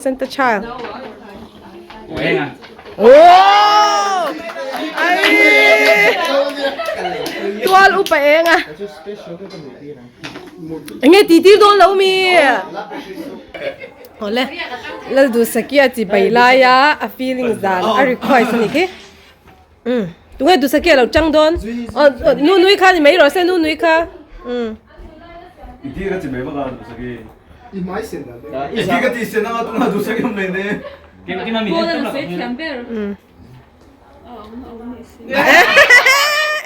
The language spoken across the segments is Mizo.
Center child. Oh! Ai! Tual upa eng a. Nge ti tir dawn lo mi. Ole. Lal du sakia chi bai lai a a feelings dan a request ani khi. Um. Tunge du sakia lo chang dawn. Nu nui kha ni mai ro se nu nui kha. Um. I ti ka chi mai baka du saki. I mai sen da. I ti ka ti sen anga tuna du saki om nei ne. Um.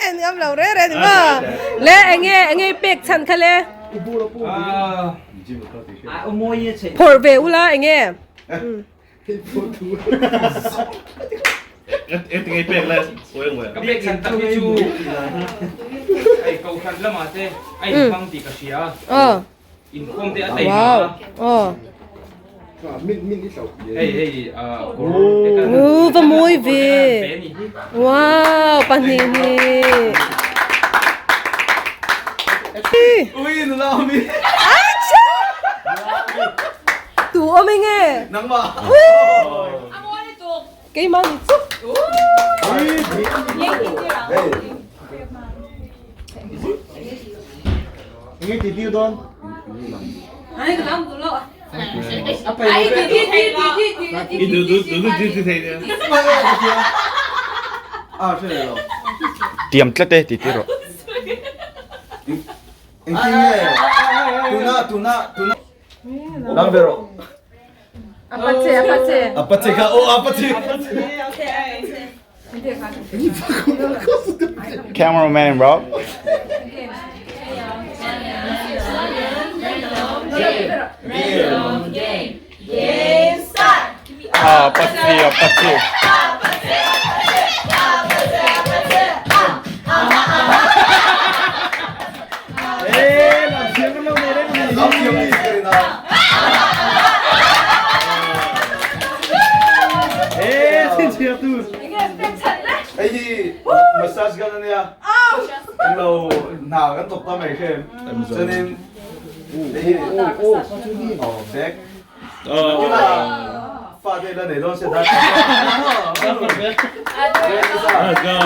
En ngam lo re re ni ma. Le enge enge pek chan kha le. Phor ve ula enge. Ka pek chhan tak hi chu hei kohhran lamah te a inhmang tih ka hria a, inkhawm te a tei hma a. Hei hei kawr te kan U va mawi ve. Pe a nih hi. Wow pahnih hnih. Ui nula awm i. Tu awm eng e? Nangmah. Keimah ni chu. Nge ti tiu dawn? Ai ka lam tu lo. Ai ti ti ti ti ti ti du du du du ti thei ne. Ah hre lo. Tiam tlat e ti ti rawh. Engtin nge? Tuna tuna tuna. Lam ve rawh. Apache apache. Apache kha oh apache. Cameraman bro. Apache apache. Hei hi massage gun ania englo hna kan thawk ta mai khem chuanin hei hi oh bag fa te la nei dawn se dar Let's go.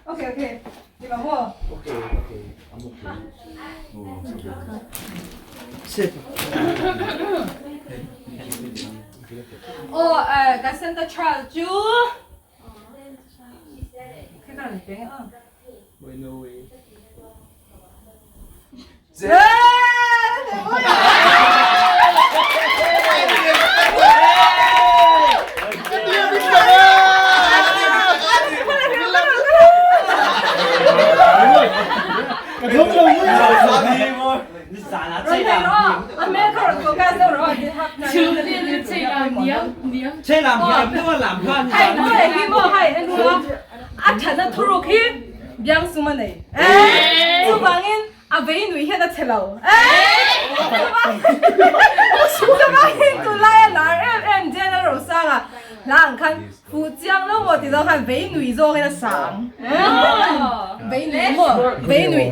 Okay okay. Ni ba mo. Okay okay I'm okay. Oh, eh, ka center child chu. Cái này cái à. No way. A thana thuruk hi biang sum a nei. Chuvangin a vei nui hian a che lo. Chuvangin tunlai a lar em em General Rosanga hla ang khan fuh chiang lo maw ti zawng khan vei nui zawngin a sang. Vei nui maw? Vei nui.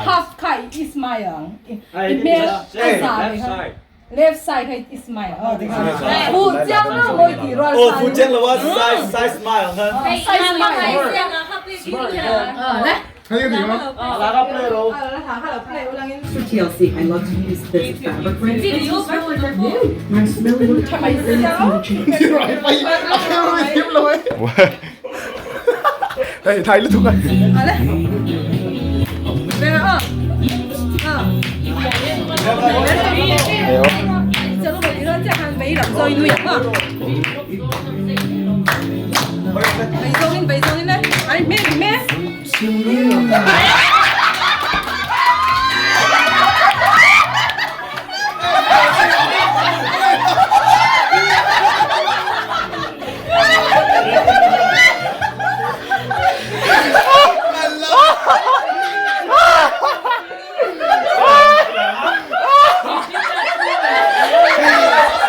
Half kha i smile ang. I hmel a za ve kha. Left side kha i smile. Fuh chiang lo maw i tih rual Oh fuh chiang lo a side side smile khan. Side smile. For TLC, I love to use this fabric rinse. It's just really good. Nice smelly little Hei thai lutuk a.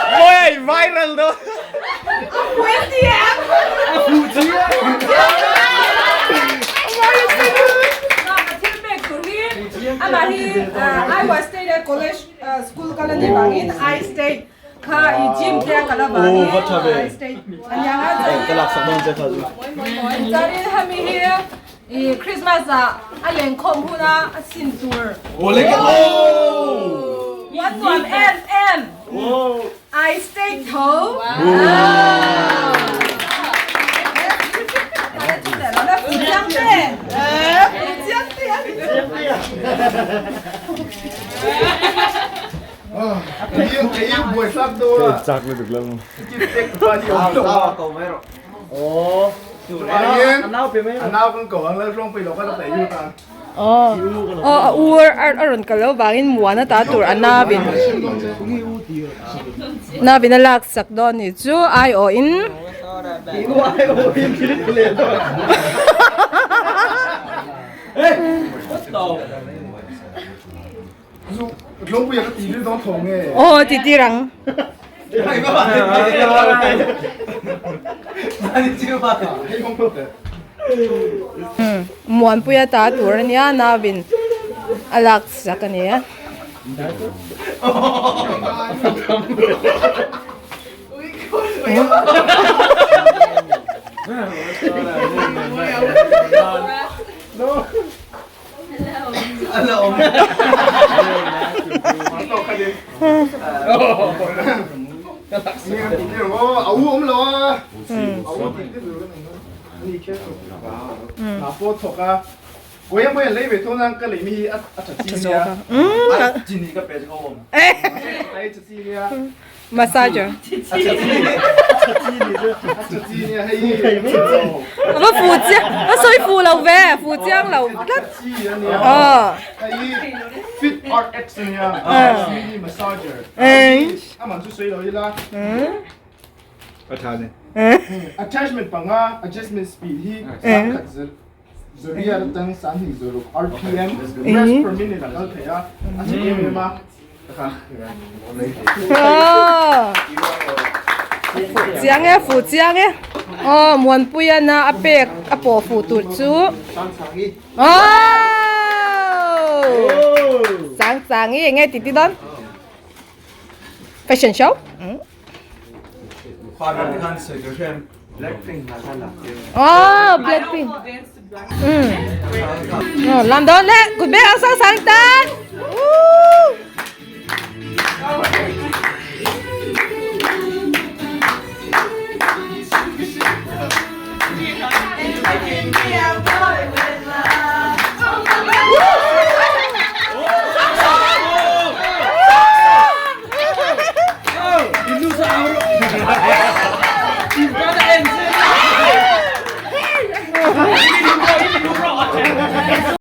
Mawi a in viral dawn. A fuh chiang. Amah hi Iowa State a college school kal a nih vangin I State kha i gym te a kal avangin I State a niang a chuanin hemi hi i Christmas ah a lenkhawm huna a sin tur Muan nuam em em I State tho. Aw a u a rawn kal loh vangin muan a ta tur a navin navin a lak sak dawn nih chu aiawh in aw ti tir ang. Muanpuia ta tur a nia Navin a lak sak a ni a. Massager. Va fu chiang, va sawi fu lo ve, fu chiang lo tlat. Aw. Fit Art X ania, mini massager. Aman chu sawi lo ila. Attachment panga adjustment speed hi sangkhat zaria atang sanghnih zaruk rpm rest per minute a kal thei a, a che em em a. Fuh chiang e, fuh chiang e. Aw Muanpuia na a pek a pawh fuh tur chu. Aww! Sang sang i enge ti ti dawn? Fashion show? Oh, Blackpink. Oh, làm đó lẹ, cụt bé ăn sáng sáng tan.